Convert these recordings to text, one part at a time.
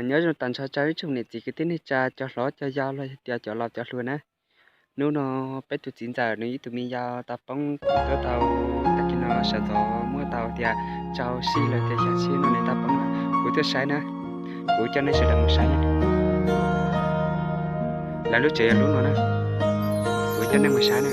Nyob zoo tag nrho rau ib tsoom niam txiv kwv tij neej tsa, cov hlob cov yau los yog tias cov laus cov hluas na. Hnub no peb tus txiv ntxawm nws ib tug me yau tau poob tuaj tau tag kis no sawv ntxov muab tau tias rau sij los tias xya sij no nws tau poob. Kuv tuaj saib na, kuv coj nej sawv daws mus saib na. Lawv lub tsev yog lub no na, kuv coj nej mus saib na.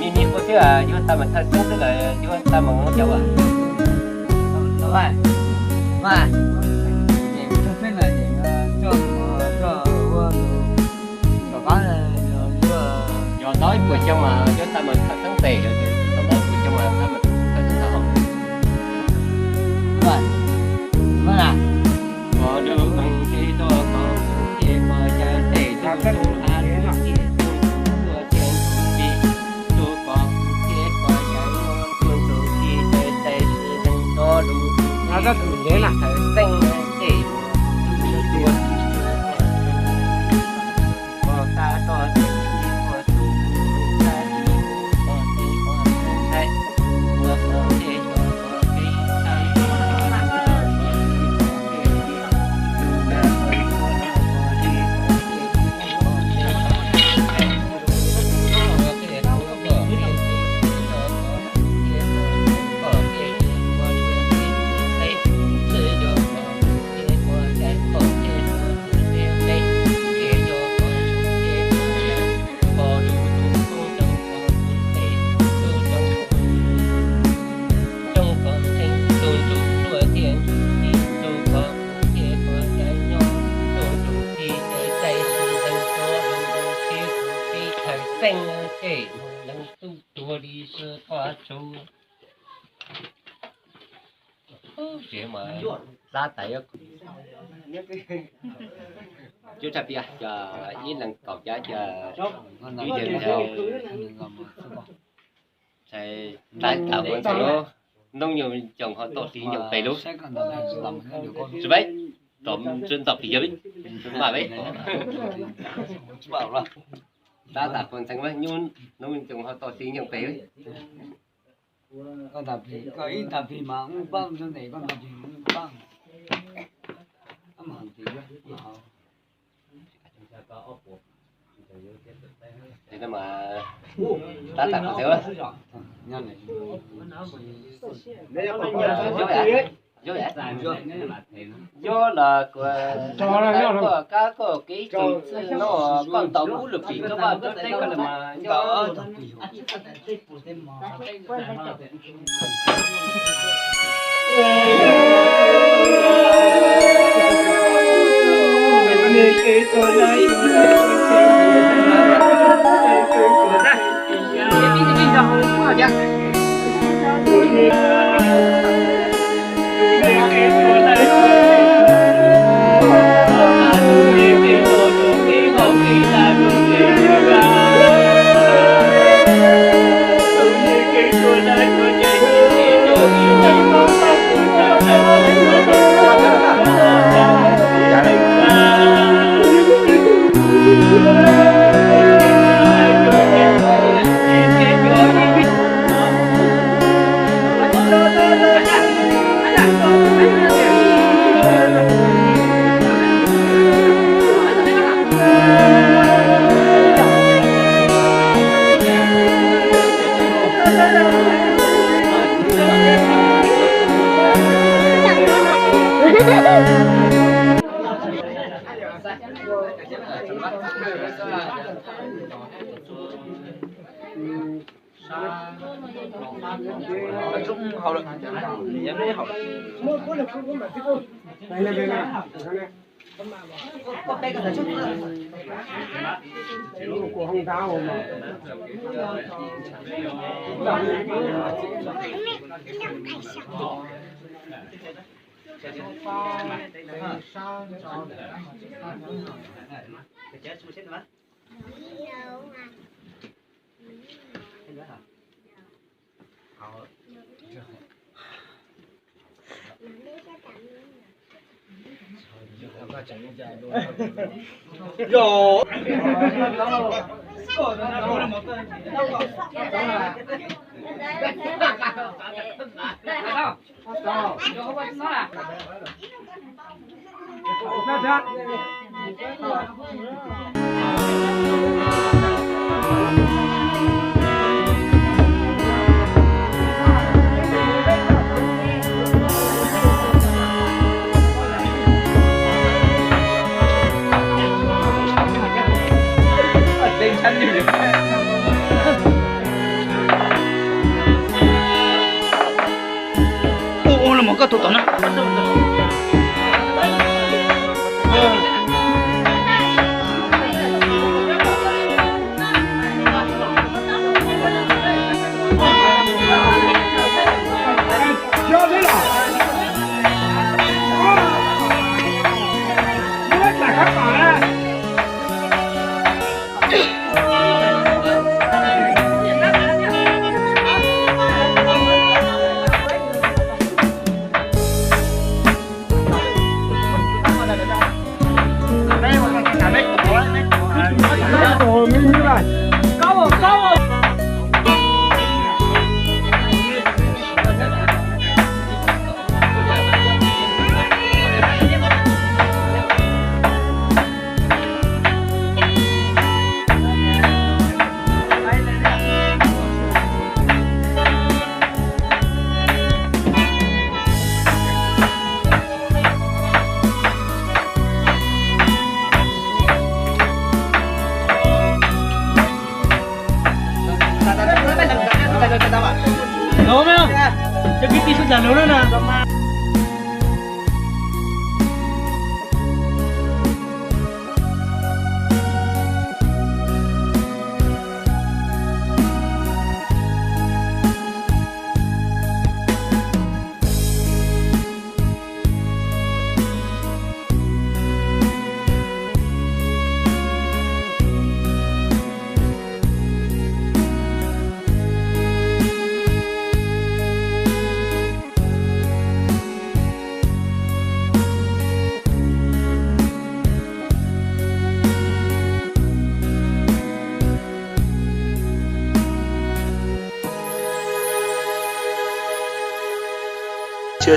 Me me ua xwb, yuav tau mas thawj xeeb xwb los yuav tau mas cov uas yog tau ib puas xyoo mas yuav tau mas thawj xeeb pem, tau ib puas xyoo mas tau mas thawj xeeb tau. Tab tas, cov ib leeg kaum cov, cov ib leeg ntawd, tab tas ua ntxeev lub noob nyoog coom ho toj hli nyoog pes lub. Tsis peb, tom ntawm pis yog peb, mas peb tab tas ua ntxeev lub noob nyoog coom ho toj hli nyoog pes lub. Tab tas ua ntxeev lub. Yog los kuv koj kab koj kev txwj no koj ntaus kub lwm pim koj vaj koj teb koj li mas yog. Ua ua los mus koj tus tom no.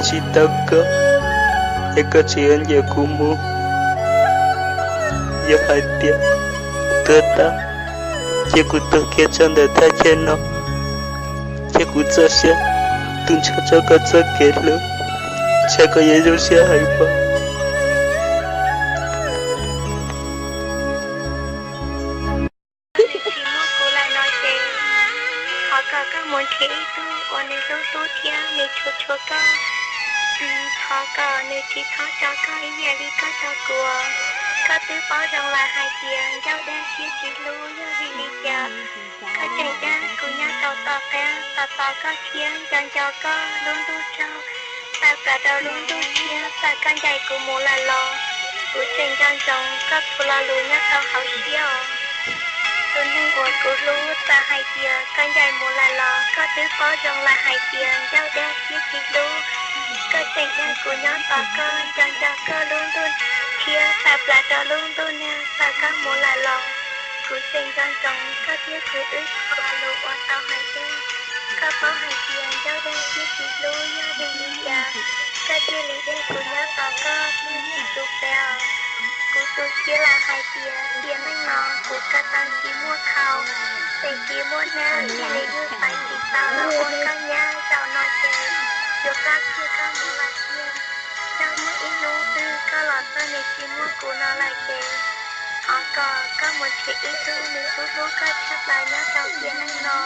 Tsis tau koj, es koj tsis yuav nce kuv mus. Yog hais tias tuag tag, ces kuv tuag kiag rau ntawm thaj chaw no, ces kuv txoj sia tu nrho rau koj txoj kev hlub. Ntshai koj yuav zoo siab heev pob. Tsis muaj kuv lawm no ces thov kom koj mus nrhiav ib tug uas nws hlub hlub thiab nws tshua tshua koj. Thov kom nws tsis txhob tso koj ib yam li koj tso kuv. Koj twb paub zoo lawm hais tias ncauj dag siab tsis hlub yog vim li cas. Koj tseem dag kuv nyob rau tom qab tos tos koj thiab nco nco koj lub ntuj tsaug, tawm plaws rau lub ntuj thiab txawm koj ncaim kuv mus lawm los kuv tseem nco ntsoov koj txhua lo lus nyob rau hauv siab os. Tus neeg uas kuv hlub, txawm hais tias koj ncaim mus lawm los koj twb paub zoo lawm hais tias ncauj dag siab tsis hlub. Koj tseem dag kuv nyob tos koj nco nco koj lub ntuj thiab tawm plaws rau lub ntuj nag txawm koj mus lawm los kuv tseem nco ntsoov koj thiab kuv wb txhua lo lus uas tau hais tiag. Koj paub hais tias ncauj dag siab tsis hlub yog vim li cas. Koj thiaj li dag kuv nyob tos koj txog tsis tu pev os. Kuv tu siab lawm hais tias tiam neej no kuv ko taw tsis muaj khau, tes tsis muaj hnab, thiaj li yug xaiv tsis tau los ua koj nyab. Zaum no ces yuav plab kiag koj mus lawm tiag. Yog muaj ib hnub twg koj los txog nws tsis muaj kuv no lawm ces thov kom koj mus nrhiav ib tug nws hlub hlub koj tshaj plaws nyob rau tiam neej no.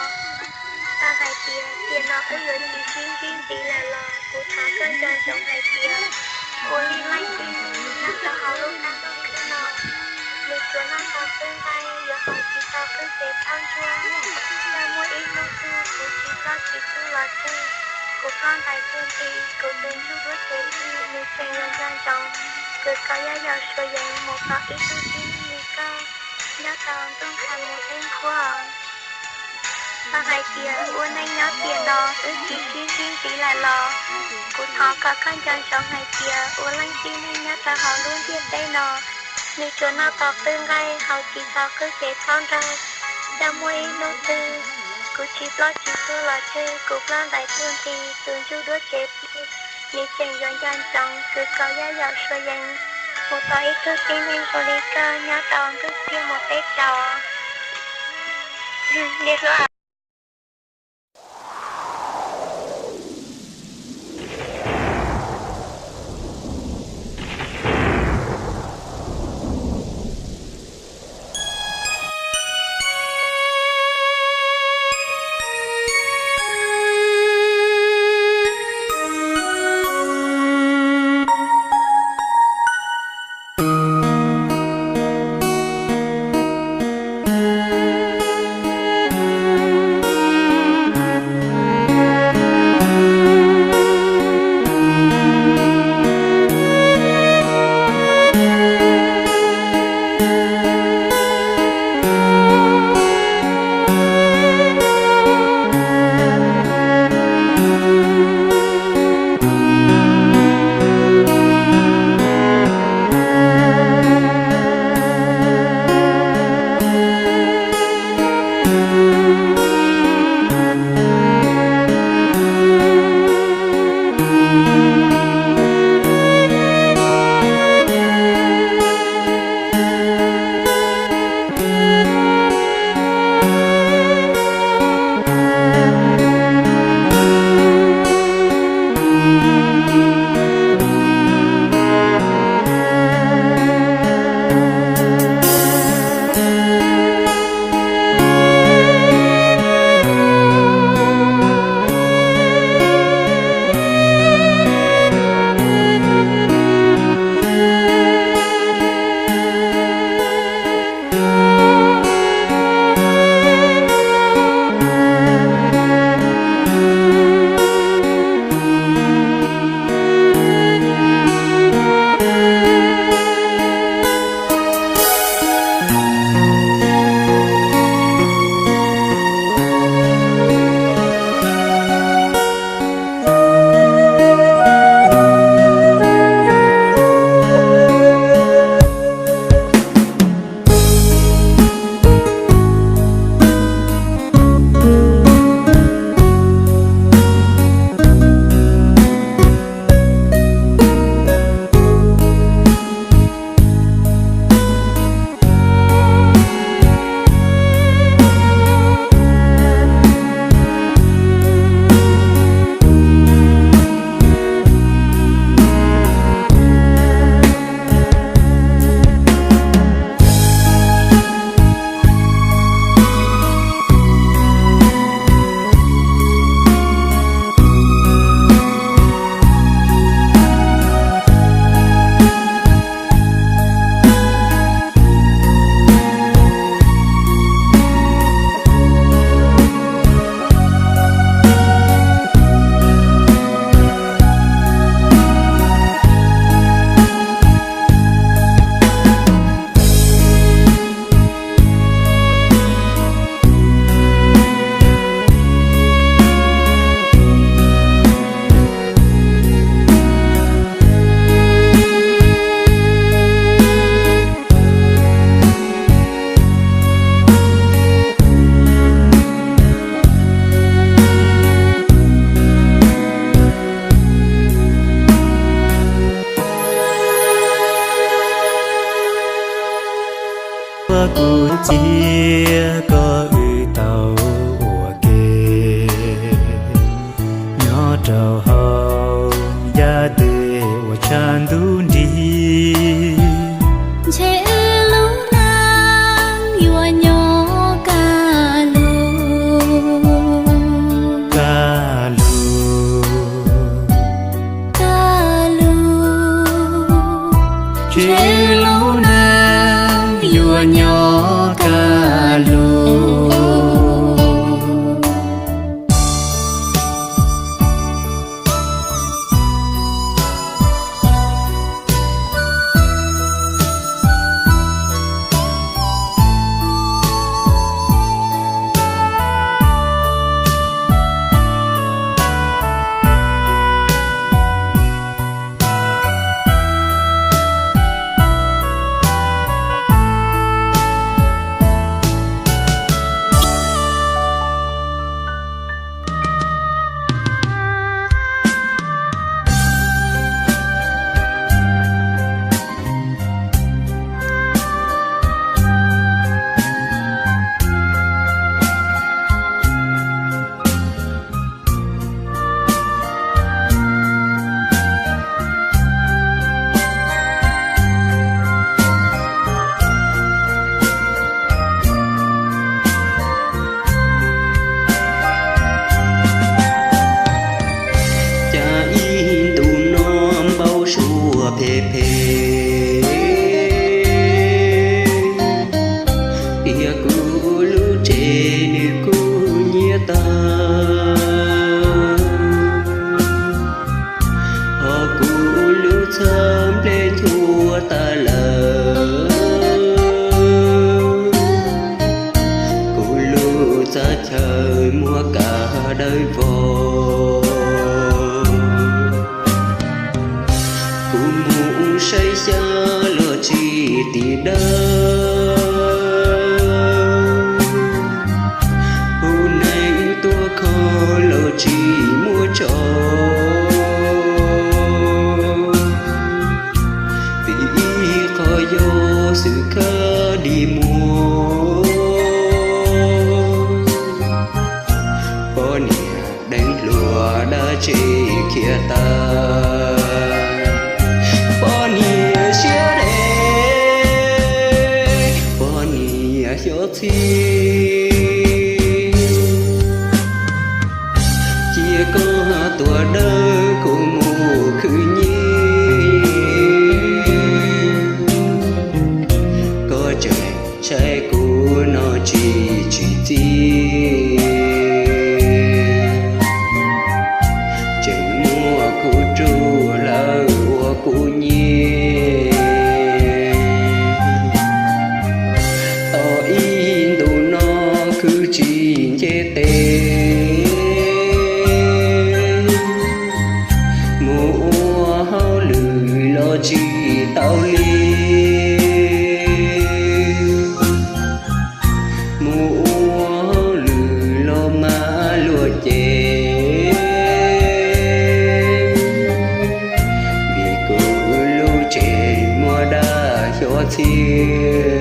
Txawm hais tias tiam no wb yuav tsis sib ntsib ntxiv lawm los kuv thov koj nco ntsoov hais tias ua li leej tib neeg nyob rau hauv lub qab ntuj khwb no, nws tsuas noj tau qwb nqaij, yuav haus tsis tau qwb cev thaub ntsuab. Yog muaj ib hnub twg kuv tsis ploj tsis tuag los tseg, kuv ploj ntais tuag nti, kuv tus ntsuj duab cev twg nws tseem yuav nco ntsoov kws kaus yaj yaus suav yeev mus tos ib tug tib neeg li koj nyob rau ntuj nqha mus teb nquag. Txawm hais tias ua neej nyob tiam no wb tsis sib ntsib ntxiv lawm los kuv thov kom koj nco ntsoov hais tias ua leej tib neeg nyob rau hauv lub ntiaj teb no, nws tsuas noj tau qwb nqaij, haus tsis tau qwb cev thaub nraug. Yog muaj ib hnub twg kuv tsis ploj tsis tuag los tseg, kuv ploj ntais tuag nti, tus ntsuj duab cev twg nws tseem yuav nco ntsoov kws kaus yaj yaus suav yeev mus tos ib tug tib neeg zoo li koj nyob rau ntuj txiag mus teb tsaus. Cia koj wb tau ua ke nyob rau hauv yav twg uas tshav ntuj nrig. Ntshe wb lub neej yuav nyob kaj lug, kaj lug, kaj lug. Ntshe wb lub neej yuav nyob kaj lug. Cas ib ntus no npau suav phem phem, tias kuv lub tsev nws kuj nyiab tag, ho kuv lub txhab nplej nchuav tas lawm, kuv lub txhab chaw muab kav dawb vog. Kuv mus saib xyab los tsis tim dawb, hu neeg tuaj kho los tsis muaj tso. Vim ib qho yog xwm khab dig muag, poj niam deev hluas dab tsi khiav tag, poj niam siab deb, poj niam xyov txhij. Cia koj tuag dawb kuv mus khwv nyiaj, koj tseem tshaib kuv no tsis tsim txiaj, tseem muab kuv rub hlawv ua kuv nyiaj. Tau ib ntus no khwv tsis nce tes, mus ua hauj lwm los tsis tau li, mus ua hauj lwm los mas luag cem, vim kuv lub tsev muaj dab xyov txhij.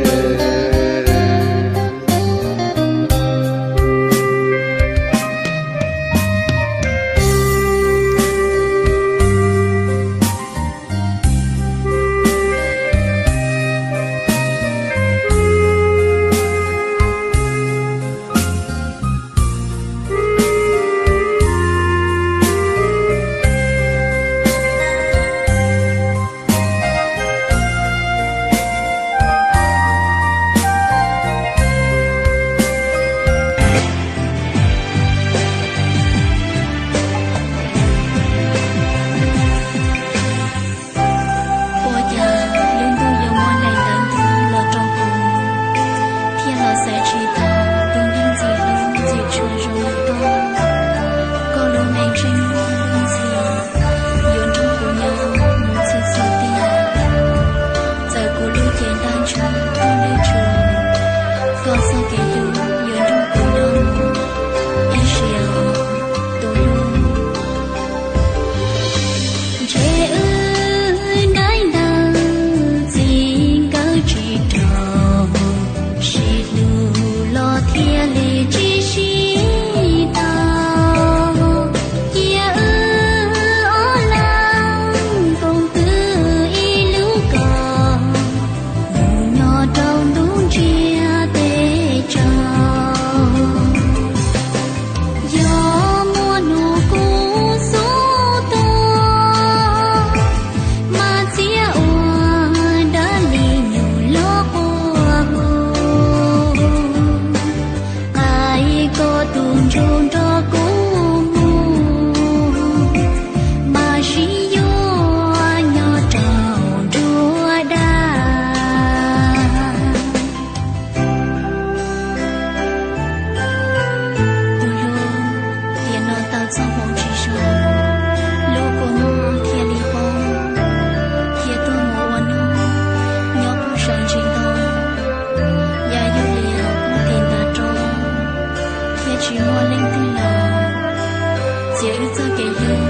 txoj kev hlub,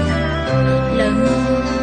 lawv muab